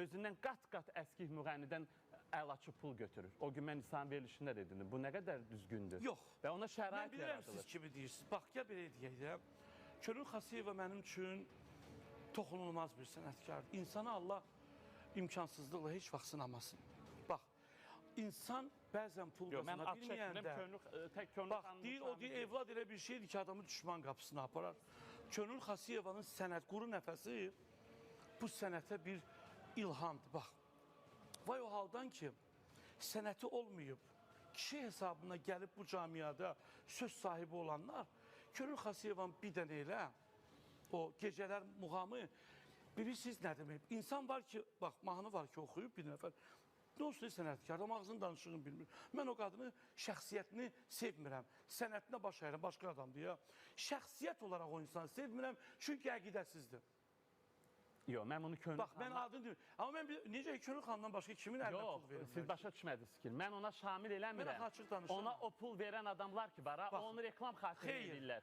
Özündən qat-qat əski müğənnidən əl açıb pul götürür. O gün mən İsa'nın verilişində dedim, bu nə qədər düzgündür. Yox. Və ona Mən şərait bilirəm yaradılır. siz kimi deyirsiniz. Bax, gəl belə deyək də. Könül Xasiyeva mənim üçün toxunulmaz bir sənətkardır. İnsanı Allah imkansızlıqla heç vaxt sınamasın. Bax, insan bəzən pul Yox, mən qazana ad çəkmirəm, bilməyəndə... könül, tək könül Bax, xanımı deyir, o şamil deyir, deyil. evlad elə bir şeydir ki, adamı düşman qapısına aparar. Könül Xasiyevanın sənət, quru nəfəsi bu sənətə bir ilhamdır. Bax, vay o haldan ki, sənəti olmayıb, kişi hesabına gəlib bu camiada söz sahibi olanlar, Könül Xasiyevanın bir dənə elə o gecələr muğamı bilirsiniz nə demək? İnsan var ki, bax, mahnı var ki, oxuyub bir nəfər. Nə olsun sənətkar, amma ağzının danışığını bilmir. Mən o qadını şəxsiyyətini sevmirəm. Sənətinə baş əyirəm, başqa adamdır ya. Şəxsiyyət olaraq o insanı sevmirəm, çünki əqidəsizdir. Yox, mən bunu könül Bax, mən adını deyirəm. Amma mən necə Könül xanımdan başqa kimin əlinə pul Yox, verirlər? siz başa düşmədiniz ki. Mən ona şamil eləmirəm. Mən axı açıq danışıram. Ona o pul verən adamlar ki var, ha, Bax, onu reklam xatirinə xeyr. edirlər.